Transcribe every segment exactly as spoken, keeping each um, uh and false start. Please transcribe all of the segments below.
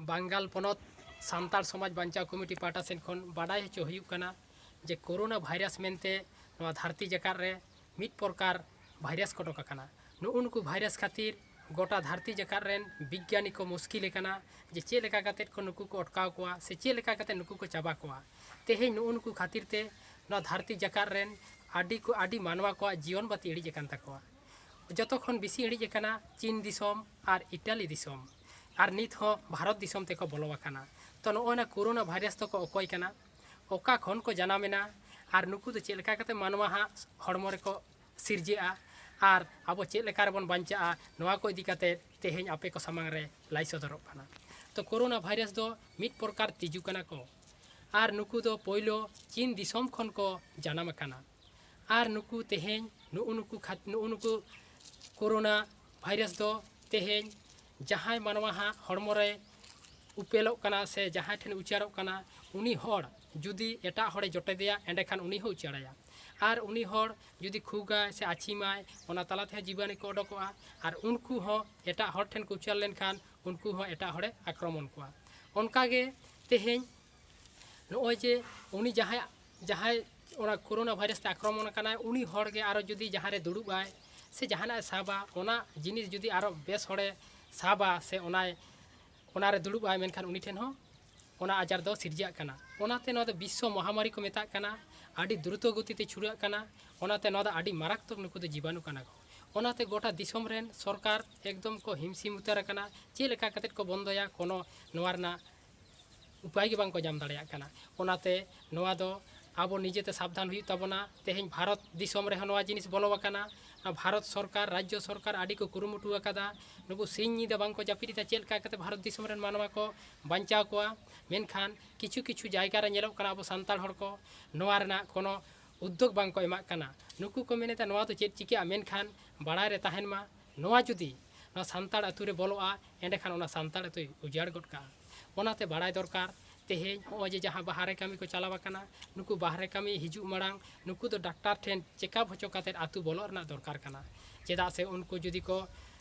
ᱵᱟᱝᱜᱟᱞ ᱯᱚᱱᱚᱛ ᱥᱟᱱᱛᱟᱲ ᱥᱚᱢᱟᱡᱽ ᱵᱟᱧᱪᱟᱣ ᱠᱚᱢᱤᱴᱤ ᱯᱟᱦᱴᱟ ᱥᱮᱱ ᱠᱷᱚᱱ ᱵᱟᱰᱟᱭ ᱦᱚᱪᱚ ᱦᱩᱭᱩᱜ ᱠᱟᱱᱟ ᱡᱮ ᱠᱳᱨᱳᱱᱟ ᱵᱷᱟᱭᱨᱟᱥ ᱢᱮᱱᱛᱮ ᱱᱚᱣᱟ ᱫᱷᱟᱹᱨᱛᱤ ᱡᱟᱠᱟᱛ ᱨᱮ ᱢᱤᱫ ᱯᱨᱚᱠᱟᱨ ᱵᱷᱟᱭᱨᱟᱥ ᱠᱚ ᱚᱰᱚᱠ ᱟᱠᱟᱱᱟ᱾ ᱱᱩᱜᱼᱩ ᱱᱩᱠᱩ ᱵᱷᱟᱭᱨᱟᱥ ᱠᱷᱟᱹᱛᱤᱨ ᱜᱚᱴᱟ ᱫᱷᱟᱹᱨᱛᱤ ᱡᱟᱠᱟᱛ ᱨᱮᱱ ᱵᱤᱜᱽᱜᱟᱱᱤ ᱠᱚ ᱢᱩᱥᱠᱤᱞ ᱟᱠᱟᱱᱟ ᱡᱮ ᱪᱮᱫ ᱞᱮᱠᱟ ᱠᱟᱛᱮᱫ ᱠᱚ ᱱᱩᱠᱩ ᱠᱚ ᱚᱴᱠᱟᱣ ᱠᱚᱣᱟ ᱥᱮ ᱪᱮᱫ ᱞᱮᱠᱟ ᱠᱟᱛᱮᱫ ᱱᱩᱠᱩ ᱠᱚ ᱪᱟᱵᱟ ᱠᱚᱣᱟ᱾ ᱛᱮᱦᱮᱧ ᱱᱩᱜᱼᱩ ᱱᱩᱠᱩ ᱠᱷᱟᱹᱛᱤᱨ ᱛᱮ ᱱᱚᱣᱟ ᱫᱷᱟᱹᱨᱛᱤ ᱡᱟᱠᱟᱛ ᱨᱮᱱ ᱟᱹᱰᱤ ᱠᱚ, ᱟᱹᱰᱤ ᱢᱟᱱᱣᱟ ᱠᱚᱣᱟᱜ ᱡᱤᱭᱚᱱ ᱵᱟᱹᱛᱤ ᱤᱲᱤᱡ ᱟᱠᱟᱱ ᱛᱟᱠᱚᱣᱟ᱾ ᱡᱚᱛᱚ ᱠᱷᱚᱱ ᱵᱮᱥᱤ ᱤᱲᱤᱡ ᱟᱠᱟᱱᱟ ᱪᱤᱱ ᱫᱤᱥᱚᱢ ᱟᱨ ᱤᱴᱟᱞᱤ ᱫᱤᱥᱚᱢ, ᱟᱨ ᱱᱤᱛ ᱦᱚᱸ ᱵᱷᱟᱨᱚᱛ ᱫᱤᱥᱚᱢ ᱛᱮᱠᱚ ᱵᱚᱞᱚ ᱟᱠᱟᱱᱟ᱾ ᱛᱚ, ᱱᱚᱜᱼᱚᱭ ᱱᱟ ᱠᱳᱨᱳᱱᱟ ᱵᱷᱟᱭᱨᱟᱥ ᱫᱚᱠᱚ ᱚᱠᱚᱭ ᱠᱟᱱᱟ, ᱚᱠᱟ ᱠᱷᱚᱱ ᱠᱚ ᱡᱟᱱᱟᱢ ᱮᱱᱟ, ᱟᱨ ᱱᱩᱠᱩ ᱫᱚ ᱪᱮᱫ ᱞᱮᱠᱟ ᱠᱟᱛᱮ ᱢᱟᱱᱣᱟ ᱦᱟᱸᱜ ᱦᱚᱲᱢᱚ ᱨᱮᱠᱚ ᱥᱤᱨᱡᱟᱹᱜᱼᱟ, ᱟᱨ ᱟᱵᱚ ᱪᱮᱫ ᱞᱮᱠᱟ ᱨᱮᱵᱚᱱ ᱵᱟᱧᱪᱟᱜᱼᱟ, ᱱᱚᱣᱟ ᱠᱚ ᱤᱫᱤ ᱠᱟᱛᱮ ᱛᱮᱦᱮᱧ ᱟᱯᱮ ᱠᱚ ᱥᱟᱢᱟᱝ ᱨᱮ ᱞᱟᱹᱭ ᱥᱚᱫᱚᱨᱚᱜ ᱠᱟᱱᱟ᱾ ᱛᱚ, ᱠᱳᱨᱳᱱᱟ ᱵᱷᱟᱭᱨᱟᱥ ᱫᱚ ᱢᱤᱫ ᱯᱨᱚᱠᱟᱨ ᱛᱤᱡᱩ ᱠᱟᱱᱟ ᱠᱚ, ᱟᱨ ᱱᱩᱠᱩ ᱫᱚ ᱯᱳᱭᱞᱳ ᱪᱤᱱ ᱫᱤᱥᱚᱢ ᱠᱷᱚᱱ ᱠᱚ ᱡᱟᱱᱟᱢ ᱟᱠᱟᱱᱟ᱾ ᱟᱨ ᱱᱩᱠᱩ ᱛᱮᱦᱮᱧ ᱱᱩᱜᱼᱩ ᱱᱩᱠᱩ ᱠᱷᱟᱛ-, ᱱᱩᱜᱼᱩ ᱱᱩᱠᱩ ᱠᱳᱨᱳᱱᱟ ᱵᱷᱟᱭᱨᱟᱥ ᱫᱚ ᱛᱮᱦᱮᱧ ᱡᱟᱦᱟᱸᱭ ᱢᱟᱱᱣᱟ ᱦᱟᱸᱜ ᱦᱚᱲᱢᱚ ᱨᱮ ᱩᱯᱮᱞᱚᱜ ᱠᱟᱱᱟ ᱥᱮ ᱡᱟᱦᱟᱸᱭ ᱴᱷᱮᱱ ᱩᱪᱟᱹᱲᱚᱜ ᱠᱟᱱᱟ, ᱩᱱᱤ ᱦᱚᱲ ᱡᱩᱫᱤ ᱮᱴᱟᱜ ᱦᱚᱲᱮ ᱡᱚᱴᱮᱫᱮᱭᱟ, ᱮᱸᱰᱮᱠᱷᱟᱱ ᱩᱱᱤ ᱦᱚᱸ ᱩᱪᱟᱹᱲᱟᱭᱟ᱾ ᱟᱨ ᱩᱱᱤ ᱦᱚᱲ ᱡᱩᱫᱤ ᱠᱷᱩᱜᱟᱭ ᱥᱮ ᱟᱹᱪᱷᱤᱢᱟᱭ, ᱚᱱᱟ ᱛᱟᱞᱟ ᱛᱮᱦᱚᱸ ᱡᱤᱵᱟᱱᱩ ᱠᱚ ᱚᱰᱚᱠᱚᱜᱼᱟ᱾ ᱟᱨ ᱩᱱᱠᱩ ᱦᱚᱸ ᱮᱴᱟᱜ ᱦᱚᱲ ᱴᱷᱮᱱ ᱠᱚ ᱩᱪᱟᱹᱲ ᱞᱮᱱᱠᱷᱟᱱ ᱩᱱᱠᱩ ᱦᱚᱸ ᱮᱴᱟᱜ ᱦᱚᱲᱮ ᱟᱠᱨᱚᱢᱚᱱ ᱠᱚᱣᱟ᱾ ᱚᱱᱠᱟᱜᱮ ᱛᱮᱦᱮᱧ ᱱᱚᱜᱼᱚᱭ ᱡᱮ ᱩᱱᱤ ᱡᱟᱦᱟᱸᱭ, ᱡᱟᱦᱟᱸᱭ ᱚᱱᱟ ᱠᱳᱨᱳᱱᱟ ᱵᱷᱟᱭᱨᱟᱥ ᱛᱮ ᱟᱠᱨᱚᱢᱚᱱ ᱟᱠᱟᱱᱟᱭ, ᱩᱱᱤ ᱦᱚᱲ ᱜᱮ ᱟᱨᱚ ᱡᱩᱫᱤ ᱡᱟᱦᱟᱸ ᱨᱮ ᱫᱩᱲᱩᱵ ᱟᱭ ᱥᱮ ᱡᱟᱦᱟᱱᱟᱜ ᱮ ᱥᱟᱵᱟ, ᱚᱱᱟ ᱡᱤᱱᱤᱥ ᱡᱩᱫᱤ ᱟᱨᱚ ᱵᱮᱥ ᱦᱚᱲᱮ ᱥᱟᱵᱟ ᱥᱮ ᱚᱱᱟᱭ, ᱚᱱᱟ ᱨᱮ ᱫᱩᱲᱩᱵ ᱟᱭ, ᱢᱮᱱᱠᱷᱟᱱ ᱩᱱᱤ ᱴᱷᱮᱱ ᱦᱚᱸ ᱚᱱᱟ ᱟᱡᱟᱨ ᱫᱚ ᱥᱤᱨᱡᱟᱹᱜ ᱠᱟᱱᱟ᱾ ᱚᱱᱟᱛᱮ ᱱᱚᱣᱟ ᱫᱚ ᱵᱤᱥᱥᱚ ᱢᱚᱦᱟᱢᱟᱨᱤ ᱠᱚ ᱢᱮᱛᱟᱜ ᱠᱟᱱᱟ, ᱟᱹᱰᱤ ᱫᱨᱩᱛᱚ ᱜᱚᱛᱤ ᱛᱮ ᱪᱷᱩᱲᱟᱹᱜ ᱠᱟᱱᱟ᱾ ᱚᱱᱟᱛᱮ ᱱᱚᱣᱟ ᱫᱚ ᱟᱹᱰᱤ ᱢᱟᱨᱟᱠᱛᱚᱠ ᱱᱩᱠᱩ ᱫᱚ ᱡᱤᱵᱟᱱᱩ ᱠᱟᱱᱟ ᱠᱚ᱾ ᱚᱱᱟᱛᱮ ᱜᱚᱴᱟ ᱫᱤᱥᱚᱢ ᱨᱮᱱ ᱥᱚᱨᱠᱟᱨ ᱮᱠᱫᱚᱢ ᱠᱚ ᱦᱤᱢᱥᱤᱢ ᱩᱛᱟᱹᱨ ᱟᱠᱟᱱᱟ, ᱪᱮᱫ ᱞᱮᱠᱟ ᱠᱟᱛᱮᱫ ᱠᱚ ᱵᱚᱱᱫᱚᱭᱟ, ᱠᱳᱱᱳ ᱱᱚᱣᱟ ᱨᱮᱱᱟᱜ ᱩᱯᱟᱭ ᱜᱮ ᱵᱟᱝ ᱠᱚ ᱧᱟᱢ ᱫᱟᱲᱮᱭᱟᱜ ᱠᱟᱱᱟ᱾ ᱚᱱᱟᱛᱮ ᱱᱚᱣᱟ ᱫᱚ ᱟᱵᱚ ᱱᱤᱡᱮᱛᱮ ᱥᱟᱵᱫᱷᱟᱱ ᱦᱩᱭᱩᱜ ᱛᱟᱵᱚᱱᱟ᱾ ᱛᱮᱦᱮᱧ ᱵᱷᱟᱨᱚᱛ ᱫᱤᱥᱚᱢ ᱨᱮᱦᱚᱸ ᱱᱚᱣᱟ ᱡᱤᱱᱤᱥ ᱵᱚᱞᱚ ᱟᱠᱟᱱᱟ᱾ ᱟᱨ ᱵᱷᱟᱨᱚᱛ ᱥᱚᱨᱠᱟᱨ, ᱨᱟᱡᱽᱡᱚ ᱥᱚᱨᱠᱟᱨ ᱟᱹᱰᱤ ᱠᱚ ᱠᱩᱨᱩᱢᱩᱴᱩ ᱟᱠᱟᱫᱟ᱾ ᱱᱩᱠᱩ ᱥᱤᱧ ᱧᱤᱫᱟᱹ ᱵᱟᱝ ᱠᱚ ᱡᱟᱹᱯᱤᱫ ᱮᱫᱟ, ᱪᱮᱫ ᱞᱮᱠᱟ ᱠᱟᱛᱮ ᱵᱷᱟᱨᱚᱛ ᱫᱤᱥᱚᱢ ᱨᱮᱱ ᱢᱟᱱᱣᱟ ᱠᱚ ᱵᱟᱧᱪᱟᱣ ᱠᱚᱣᱟ᱾ ᱢᱮᱱᱠᱷᱟᱱ ᱠᱤᱪᱷᱩ ᱠᱤᱪᱷᱩ ᱡᱟᱭᱜᱟ ᱨᱮ ᱧᱮᱞᱚᱜ ᱠᱟᱱᱟ, ᱟᱵᱚ ᱥᱟᱱᱛᱟᱲ ᱦᱚᱲ ᱠᱚ ᱱᱚᱣᱟ ᱨᱮᱱᱟᱜ ᱠᱳᱱᱳ ᱩᱫᱽᱫᱳᱜᱽ ᱵᱟᱝ ᱠᱚ ᱮᱢᱟᱜ ᱠᱟᱱᱟ᱾ ᱱᱩᱠᱩ ᱠᱚ ᱢᱮᱱᱮᱫᱟ ᱱᱚᱣᱟ ᱫᱚ ᱪᱮᱫ ᱪᱤᱠᱟᱹᱜᱼᱟ, ᱢᱮᱱᱠᱷᱟᱱ ᱵᱟᱲᱟᱭ ᱨᱮ ᱛᱟᱦᱮᱱ ᱢᱟ, ᱱᱚᱣᱟ ᱡᱩᱫᱤ ᱱᱚᱣᱟ ᱥᱟᱱᱛᱟᱲ ᱟᱹᱛᱩ ᱨᱮ ᱵᱚᱞᱚᱜᱼᱟ, ᱮᱸᱰᱮᱠᱷᱟᱱ ᱚᱱᱟ ᱥᱟᱱᱛᱟᱲ ᱟᱹᱛᱩᱭ ᱩᱡᱟᱹᱲ ᱜᱚᱫ ᱠᱟᱜᱼᱟ᱾ ᱚᱱᱟᱛᱮ ᱵᱟᱲᱟᱭ ᱫᱚᱨᱠᱟᱨ, ᱛᱮᱦᱮᱧ ᱱᱚᱜᱼᱚᱭ ᱡᱮ ᱡᱟᱦᱟᱸ ᱵᱟᱦᱨᱮ ᱠᱟᱹᱢᱤ ᱠᱚ ᱪᱟᱞᱟᱣ ᱟᱠᱟᱱᱟ, ᱱᱩᱠᱩ ᱵᱟᱦᱨᱮ ᱠᱟᱹᱢᱤ ᱦᱤᱡᱩᱜ ᱢᱟᱲᱟᱝ ᱱᱩᱠᱩ ᱫᱚ ᱰᱟᱠᱛᱟᱨ ᱴᱷᱮᱱ ᱪᱮᱠᱟᱯ ᱦᱚᱪᱚ ᱠᱟᱛᱮᱫ ᱟᱹᱛᱩ ᱵᱚᱞᱚᱜ ᱨᱮᱱᱟᱜ ᱫᱚᱨᱠᱟᱨ ᱠᱟᱱᱟ᱾ ᱪᱮᱫᱟᱜ ᱥᱮ ᱩᱱᱠᱩ ᱡᱩᱫᱤ ᱠᱚ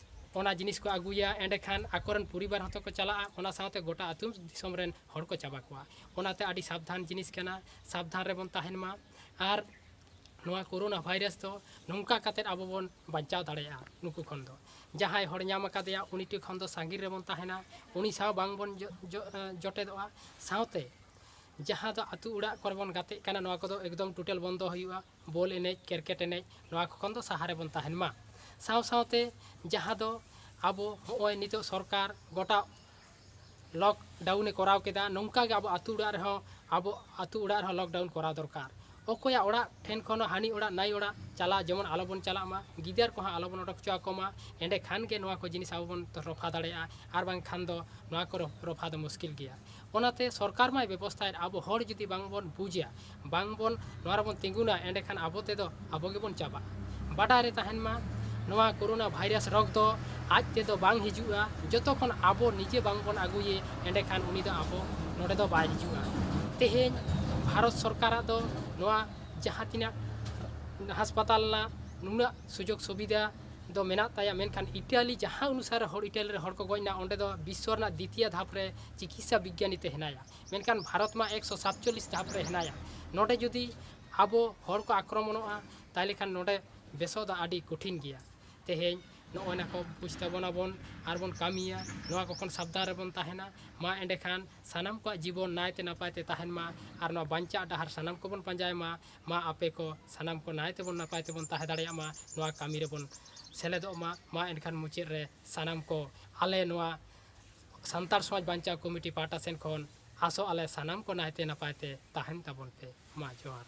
ᱚᱱᱟ ᱡᱤᱱᱤᱥ ᱠᱚ ᱟᱹᱜᱩᱭᱟ, ᱮᱸᱰᱮᱠᱷᱟᱱ ᱟᱠᱚᱨᱮᱱ ᱯᱚᱨᱤᱵᱟᱨ ᱦᱚᱸᱛᱚ ᱠᱚ ᱪᱟᱞᱟᱜᱼᱟ, ᱚᱱᱟ ᱥᱟᱶᱛᱮ ᱜᱚᱴᱟ ᱟᱹᱛᱩ ᱫᱤᱥᱚᱢ ᱨᱮᱱ ᱦᱚᱲ ᱠᱚ ᱪᱟᱵᱟ ᱠᱚᱣᱟ᱾ ᱚᱱᱟᱛᱮ ᱟᱹᱰᱤ ᱥᱟᱵᱫᱷᱟᱱ ᱡᱤᱱᱤᱥ ᱠᱟᱱᱟ, ᱥᱟᱵᱫᱷᱟᱱ ᱨᱮᱵᱚᱱ ᱛᱟᱦᱮᱱ ᱢᱟ᱾ ᱟᱨ ᱱᱚᱣᱟ ᱠᱳᱨᱳᱱᱟ ᱵᱷᱟᱭᱨᱟᱥ ᱫᱚ ᱱᱚᱝᱠᱟ ᱠᱟᱛᱮᱫ ᱟᱵᱚ ᱵᱚᱱ ᱵᱟᱧᱪᱟᱣ ᱫᱟᱲᱮᱭᱟᱜᱼᱟ ᱱᱩᱠᱩ ᱠᱷᱚᱱ ᱫᱚ᱾ ᱡᱟᱦᱟᱸᱭ ᱦᱚᱲ ᱧᱟᱢ ᱟᱠᱟᱫᱮᱭᱟ, ᱩᱱᱤ ᱴᱷᱮᱱ ᱠᱷᱚᱱ ᱫᱚ ᱥᱟᱺᱜᱤᱧ ᱨᱮᱵᱚᱱ ᱛᱟᱦᱮᱱᱟ, ᱩᱱᱤ ᱥᱟᱶ ᱵᱟᱝ ᱵᱚᱱ ᱡᱚ-, ᱡᱚ-, ᱡᱚᱴᱮᱫᱚᱜᱼᱟ᱾ ᱥᱟᱶᱛᱮ ᱡᱟᱦᱟᱸ ᱫᱚ ᱟᱹᱛᱩ ᱚᱲᱟᱜ ᱠᱚᱨᱮ ᱵᱚᱱ ᱜᱟᱛᱮᱜ ᱠᱟᱱᱟ, ᱱᱚᱣᱟ ᱠᱚᱫᱚ ᱮᱠᱫᱚᱢ ᱴᱳᱴᱟᱞ ᱵᱚᱱᱫᱚ ᱦᱩᱭᱩᱜᱼᱟ᱾ ᱵᱚᱞ ᱮᱱᱮᱡ, ᱠᱨᱤᱠᱮᱴ ᱮᱱᱮᱡ, ᱱᱚᱣᱟ ᱠᱚ ᱠᱷᱚᱱ ᱫᱚ ᱥᱟᱦᱟ ᱨᱮᱵᱚᱱ ᱛᱟᱦᱮᱱ ᱢᱟ᱾ ᱥᱟᱶ ᱥᱟᱶᱛᱮ ᱡᱟᱦᱟᱸ ᱫᱚ ᱟᱵᱚ ᱦᱚᱸᱜᱼᱚᱭ ᱱᱤᱛᱚᱜ ᱥᱚᱨᱠᱟᱨ ᱜᱚᱴᱟ ᱞᱚᱠᱰᱟᱣᱩᱱᱮ ᱠᱚᱨᱟᱣ ᱠᱮᱫᱟ, ᱱᱚᱝᱠᱟ ᱜᱮ ᱟᱵᱚ ᱟᱹᱛᱩ ᱚᱲᱟᱜ ᱨᱮᱦᱚᱸ, ᱟᱵᱚ ᱟᱹᱛᱩ ᱚᱲᱟᱜ ᱨᱮᱦᱚᱸ ᱞᱚᱠᱰᱟᱣᱩᱱ ᱠᱚᱨᱟᱣ ᱫᱚᱨᱠᱟᱨ᱾ ᱚᱠᱚᱭᱟᱜ ᱚᱲᱟᱜ ᱴᱷᱮᱱ ᱠᱷᱚᱱ ᱦᱚᱸ ᱦᱟᱹᱱᱤ ᱚᱲᱟᱜ ᱱᱟᱹᱭ ᱚᱲᱟᱜ ᱪᱟᱞᱟᱣ ᱡᱮᱢᱚᱱ ᱟᱞᱚᱵᱚᱱ ᱪᱟᱞᱟᱜ ᱢᱟ, ᱜᱤᱫᱟᱹᱨ ᱠᱚᱦᱚᱸ ᱟᱞᱚᱵᱚᱱ ᱚᱰᱚᱠ ᱦᱚᱪᱚ ᱟᱠᱚ ᱢᱟ, ᱮᱸᱰᱮᱠᱷᱟᱱ ᱜᱮ ᱱᱚᱣᱟ ᱠᱚ ᱡᱤᱱᱤᱥ ᱟᱵᱚ ᱵᱚᱱ ᱨᱚᱯᱷᱟ ᱫᱟᱲᱮᱭᱟᱜᱼᱟ, ᱟᱨ ᱵᱟᱝᱠᱷᱟᱱ ᱫᱚ ᱱᱚᱣᱟ ᱠᱚ ᱨᱚ-, ᱨᱚᱯᱷᱟ ᱫᱚ ᱢᱩᱥᱠᱤᱞ ᱜᱮᱭᱟ᱾ ᱚᱱᱟᱛᱮ ᱥᱚᱨᱠᱟᱨ ᱢᱟᱭ ᱵᱮᱵᱚᱥᱛᱷᱟᱭᱮᱫ, ᱟᱵᱚ ᱦᱚᱲ ᱡᱩᱫᱤ ᱵᱟᱝᱵᱚᱱ ᱵᱩᱡᱟ, ᱵᱟᱝᱵᱚᱱ ᱱᱚᱣᱟ ᱨᱮᱵᱚᱱ ᱛᱤᱸᱜᱩᱱᱟ, ᱮᱸᱰᱮᱠᱷᱟᱱ ᱟᱵᱚ ᱛᱮᱫᱚ ᱟᱵᱚ ᱜᱮᱵᱚᱱ ᱪᱟᱵᱟᱜᱼᱟ᱾ ᱵᱟᱰᱟᱭ ᱨᱮ ᱛᱟᱦᱮᱱ ᱢᱟ, ᱱᱚᱣᱟ ᱠᱳᱨᱳᱱᱟ ᱵᱷᱟᱭᱨᱟᱥ ᱨᱳᱜᱽ ᱫᱚ ᱟᱡ ᱛᱮᱫᱚ ᱵᱟᱝ ᱦᱤᱡᱩᱜᱼᱟ, ᱡᱚᱛᱚ ᱠᱷᱚᱱ ᱟᱵᱚ ᱱᱤᱡᱮ ᱵᱟᱝᱵᱚᱱ ᱟᱹᱜᱩᱭᱮ, ᱮᱸᱰᱮᱠᱷᱟᱱ ᱩᱱᱤ ᱫᱚ ᱟᱵᱚ ᱱᱚᱰᱮ ᱫᱚ ᱵᱟᱭ ᱦᱤᱡᱩᱜᱼᱟ᱾ ᱛᱮᱦᱮᱧ ᱵᱷᱟᱨᱚᱛ ᱥᱚᱨᱠᱟᱨᱟᱜ ᱫᱚ ᱱᱚᱣᱟ ᱡᱟᱦᱟᱸ ᱛᱤᱱᱟᱹᱜ ᱦᱟᱥᱯᱟᱛᱟᱞ ᱨᱮᱱᱟᱜ ᱱᱩᱱᱟᱹᱜ ᱥᱩᱡᱳᱜᱽ ᱥᱩᱵᱤᱫᱷᱟ ᱫᱚ ᱢᱮᱱᱟᱜ ᱛᱟᱭᱟ, ᱢᱮᱱᱠᱷᱟᱱ ᱤᱴᱟᱞᱤ ᱡᱟᱦᱟᱸ ᱚᱱᱩᱥᱟᱨ ᱨᱮ ᱦᱚᱲ ᱤᱴᱟᱞᱤ ᱨᱮ ᱦᱚᱲ ᱠᱚ ᱜᱚᱡ ᱮᱱᱟ, ᱚᱸᱰᱮ ᱫᱚ ᱵᱤᱥᱥᱚ ᱨᱮᱱᱟᱜ ᱫᱤᱛᱤᱭᱚ ᱫᱷᱟᱯ ᱨᱮ ᱪᱤᱠᱤᱛᱥᱟ ᱵᱤᱜᱽᱜᱟᱱᱤ ᱛᱮ ᱦᱮᱱᱟᱭᱟ, ᱢᱮᱱᱠᱷᱟᱱ ᱵᱷᱟᱨᱚᱛ ᱢᱟ ᱮᱠᱥᱚ ᱥᱟᱛᱪᱚᱞᱞᱤᱥ ᱫᱷᱟᱯ ᱨᱮ ᱦᱮᱱᱟᱭᱟ᱾ ᱱᱚᱰᱮ ᱡᱩᱫᱤ ᱟᱵᱚ ᱦᱚᱲ ᱠᱚ ᱟᱠᱨᱚᱢᱚᱱᱚᱜᱼᱟ, ᱛᱟᱦᱚᱞᱮ ᱠᱷᱟᱱ ᱱᱚᱰᱮ ᱵᱮᱥᱚᱜ ᱫᱚ ᱟᱹᱰᱤ ᱠᱚᱴᱷᱤᱱ ᱜᱮᱭᱟ᱾ ᱛᱮᱦᱮᱧ ᱱᱚᱜᱼᱚᱭ ᱱᱟ ᱠᱚ ᱵᱩᱡᱽ ᱛᱟᱵᱚᱱᱟᱵᱚᱱ ᱟᱨ ᱵᱚᱱ ᱠᱟᱹᱢᱤᱭᱟ, ᱱᱚᱣᱟ ᱠᱚ ᱠᱷᱚᱱ ᱥᱟᱵᱫᱷᱟᱱ ᱨᱮᱵᱚᱱ ᱛᱟᱦᱮᱱᱟ᱾ ᱢᱟ ᱮᱸᱰᱮᱠᱷᱟᱱ ᱥᱟᱱᱟᱢ ᱠᱚᱣᱟᱜ ᱡᱤᱵᱚᱱ ᱱᱟᱭᱛᱮ ᱱᱟᱯᱟᱭ ᱛᱮ ᱛᱟᱦᱮᱱ ᱢᱟ ᱟᱨ ᱱᱚᱣᱟ ᱵᱟᱧᱪᱟᱜ ᱰᱟᱦᱟᱨ ᱥᱟᱱᱟᱢ ᱠᱚᱵᱚᱱ ᱯᱟᱸᱡᱟᱭ ᱢᱟ᱾ ᱢᱟ ᱟᱯᱮ ᱠᱚ ᱥᱟᱱᱟᱢ ᱠᱚ ᱱᱟᱭ ᱛᱮᱵᱚᱱ ᱱᱟᱯᱟᱭ ᱛᱮᱵᱚᱱ ᱛᱟᱦᱮᱸ ᱫᱟᱲᱮᱭᱟᱜ ᱢᱟ, ᱱᱚᱣᱟ ᱠᱟᱹᱢᱤ ᱨᱮᱵᱚᱱ ᱥᱮᱞᱮᱫᱚᱜ ᱢᱟ᱾ ᱢᱟ ᱮᱱᱠᱷᱟᱱ ᱢᱩᱪᱟᱹᱫ ᱨᱮ ᱥᱟᱱᱟᱢ ᱠᱚ ᱟᱞᱮ ᱱᱚᱣᱟ ᱥᱟᱱᱛᱟᱲ ᱥᱚᱢᱟᱡᱽ ᱵᱟᱧᱪᱟᱣ ᱠᱚᱢᱤᱴᱤ ᱯᱟᱦᱴᱟ ᱥᱮᱱ ᱠᱷᱚᱱ ᱟᱥᱚᱜ ᱟᱞᱮ ᱥᱟᱱᱟᱢ ᱠᱚ ᱱᱟᱭᱛᱮ ᱱᱟᱯᱟᱭ ᱛᱮ ᱛᱟᱦᱮᱱ ᱛᱟᱵᱚᱱ ᱯᱮ᱾ ᱢᱟ ᱡᱚᱦᱟᱨ᱾